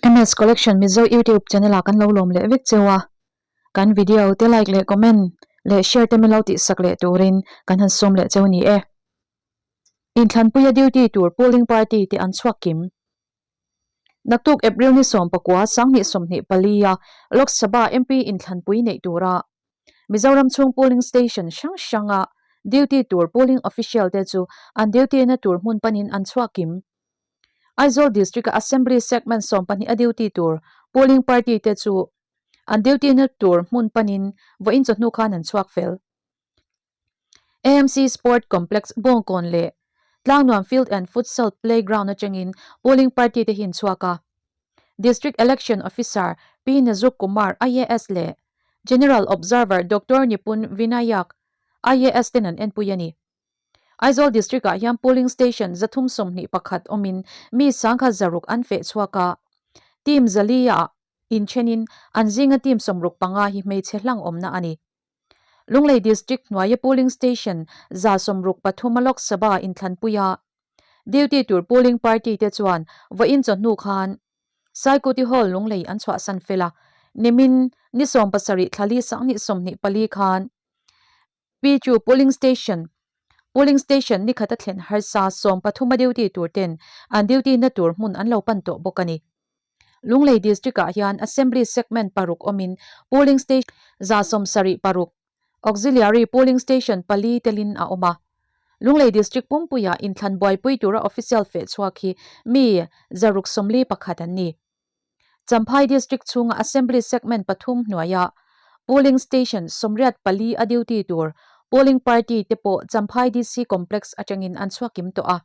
MS Collection Mizo YouTube channel ah kan lo lawm leh vek cheu a, kan video te like leh comment leh share te min lo tihsak leh turin kan han sawm leh cheu ni e. Inthlanpuia duty tur polling party te an chhuak kim. Naktuk April ni 19 2024 a Lok Sabha MP inthlanpui neih tura Mizoram chhung polling station hrang hranga duty tur polling official te chu an duty na tur hmun panin an chhuak kim. Aizawl District-a Assembly Segment 12 a duty tur polling party te chu an duty na tur hmun panin vawiin chawhnu khan an chhuak fel. AMC Sport Complex Bawngkawn leh Tlangnuam Field and Futsal Playground atangin polling party te hi an chhuak a. District Election Officer Pi Nazuk Kumar IAS leh General Observer Doctor Nipun Vinayak IAS ten an enpui a ni. Aizawl District-ah hian polling station 321 awmin mi 1,600 an feh chhuak a. Team 400 ah inthenin an zinga team 65 hi hmeichhe hlang awmna a ni. Lunglei District hnuaia polling station 163 a Lok Sabha inthlanpuia duty tur polling party te chuan vawiin chawhnu khan Saikuti Hall Lunglei an chhuahsan fel a, nimin ni 17 thla li 2024 khan Pichu polling station polling station ni khat a thlen harsa 13 a duty tur ten an duty na tur hmun an lo pan tawh bawk a ni. Lunglei District-ah hian Assembly Segment paruk awmin Polling Station 76, Auxiliary Polling Station pali telin a awm a. Lunglei District pumpuiah inthlan buaipui tura official feh chhuak hi mi 641 an ni. Champhai District chhunga Assembly Segment pathum hnuaia Polling Station 84 a duty tur Polling Party te pawh Champhai DC Complex atangin an chhuak kim tawh a.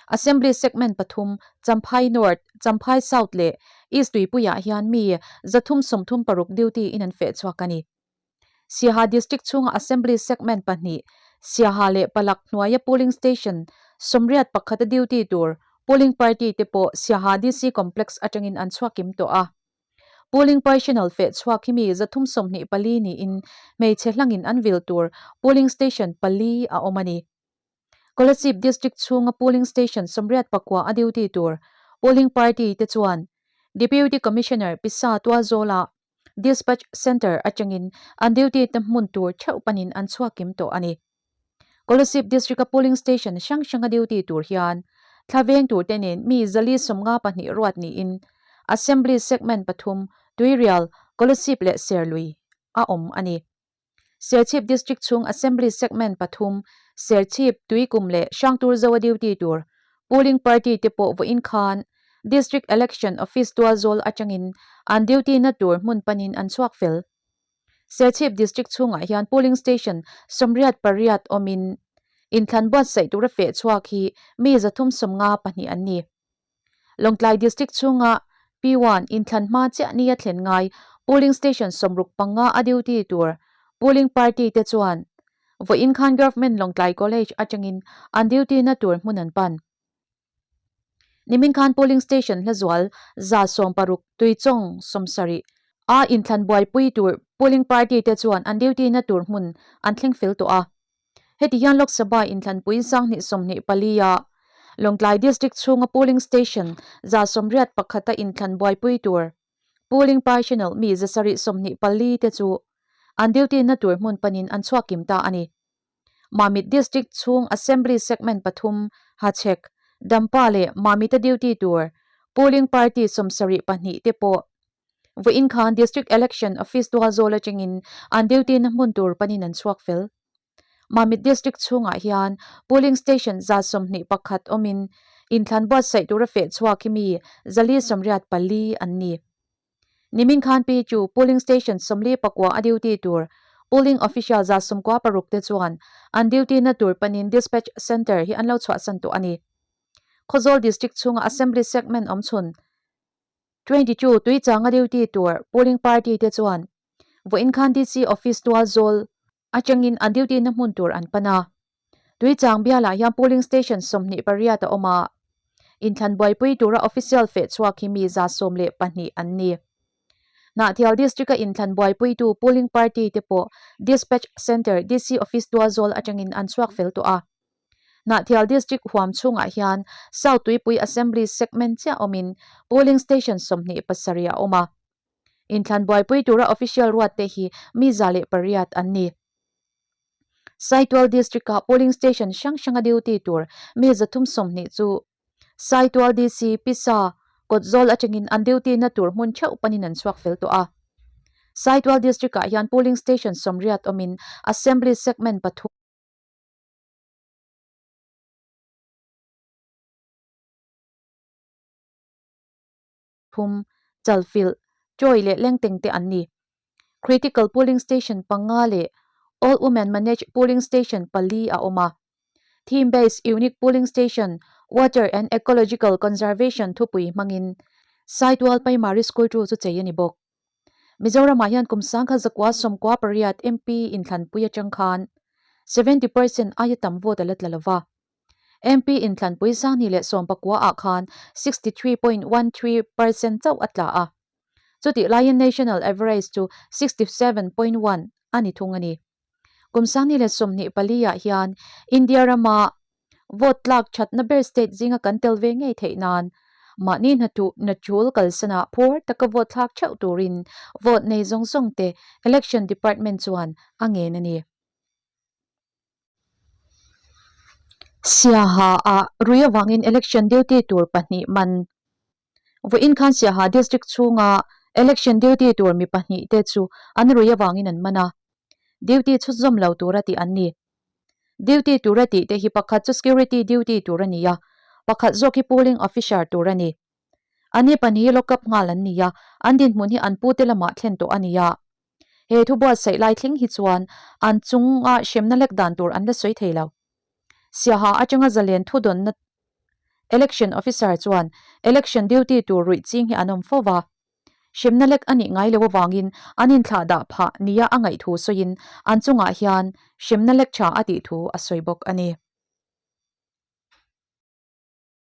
Assembly segment pathum, Champhai North, Champhai South leh East Tuipuiah hian mi 336 duty in an feh chhuak a ni. Siaha District chhunga Assembly segment pahnih, Siaha leh Palak hnuaia polling station 81 a duty tur polling party te pawh Siaha DC Complex atangin an chhuak kim tawh a. Polling personnel feh chhuak hi mi 324 niin hmeichhe hlangin an vil tur polling station pali a awm a ni. Kolasib District chhunga polling station 89 a duty tur polling party te chuan Deputy Commissioner Pisa Tualzawla Dispatch Centre atangin an duty te hmun tur theuh panin an chhuak kim tawh a ni. Kolasib District-a polling station hrang hranga duty tur hian thla veng tur te nen mi 152 ruat niin Assembly segment pathum Tuirial, Kolasib leh Serlui a awm a ni. Serchhip District chhung Assembly segment pathum, Serchhip, Tuikum leh Hrangturzo a duty tur polling party te pawh vawiin khan District Election Office Tualzawl atangin an duty na tur hmun panin an chhuak fel. Serchhip District chhungah hian polling station 88 awmin inthlan buatsaih tura feh chhuak hi mi 352 an ni. Lawngtlai District chhunga P1 inthlan hma chiah nia thlen ngai polling station 65 a duty tur polling party te chuan vawiin khan Government Lawngtlai College atangin an duty na tur hmun an pan. Nimin khan polling station Hlazual 160 Tuichawng 70 a inthlan buaipui tur polling party te chuan an duty na tur hmun an thleng fel tawh a. Heti hian Lok Sabha inthlanpui 2024 a Lawngtlai District chhunga polling station 181 a inthlan buaipui tur polling personnel mi 724 te chu an duty na tur hmun panin an chhuak kim ta a ni. Mamit District chhung Assembly segment pathum Hachhek, Dampa leh Mamita duty tur polling party 72 te pawh Vawiin khan District Election Office Tualzawl atangin an duty na hmun tur panin an chhuak fel. Mamit District chhungah hian polling station 121 awmin inthlan buatsaih tura feh chhuak hi mi 484 an ni. Nimin khan pi chu polling station 49 a duty tur polling official 96 te chuan an duty na tur panin dispatch centre hi an lo chhuahsan tawh a ni. Khawzawl District chhunga Assembly segment awm chhun 22 Tuichanga duty tur polling party te chuan vawiin khan DC office Tualzawl atangin an duty na hmun tur an pan a. Tuichang bialah hian polling station 28 a awm a, inthlan buaipui tura official feh chhuak hi mi 12 an ni. Hnahthial District-a inthlan buaipuitu polling party te pawh dispatch centre DC office Tualzawl atangin an chhuak fel tawh a. Hnahthial District huam chhungah hian South Tuipui Assembly Segment chiah awmin Polling Station 27 a awm a. Inthlan buaipui tura official ruatte hi mi 108 an ni. Saitual District-a Polling Station hrang hranga duty tur mi 320 chu Saitual DC, Pisa, Kawtzawl atangin an duty na tur hmun theuh panin an chhuak fel tawh a. Saitual District-ah hian Polling Station 80 awmin Assembly Segment pathum thum, Chalfilh, Chawi leh Lengteng te an ni. Critical Polling Station panga leh All Women Managed Polling Station pali a awm a. Theme Based Unique Polling Station, Water and Ecological Conservation thupui hmangin Saitual Primary School chu chu chei a ni bawk. Mizoramah hian kum 1998 MP inthlanpui atang khan 70% aia tam vote a la tla lova. MP inthlanpui 2019 ah khan 63.13% chauh a tla a. Chutih laiin national average chu 67.1 a ni thung a ni. Kum 2024 ah hian India rama vote tlak thatna ber state zinga kan tel ve ngei theih nan mahni hnatuh na tul kalsanah phur taka vote thlak theuh turin vote nei zawng zawng te Election Department chuan a ngen a ni. Siaha ah rui avangin election duty tur pahnih man Vawiin khan Siaha District chhunga Election Duty tur mi pahnih te chu an rui avangin an man a, duty chhut zawm lo tura tih an ni. Duty tura tih te hi pakhat chu Security Duty tur a ni a, pakhat zawk hi Polling Officer tur a ni. Ani pahnih hi lock up nghal an ni a, an dinhmun hi an pute lamah thlen tawh a ni a. He thu buatsaih lai thleng hi chuan an chunga hremna lek dan tur an la sawi thei lo. Siaha atanga zalen thudawnna Election Officer chuan Election Duty tur ruih ching hi an awm fo va. Hremna lek a nih ngai lo avangin an inthlah dah phah nia a ngaih thu sawiin an chungah hian hremna lek tha a tih thu a sawi bawk a ni.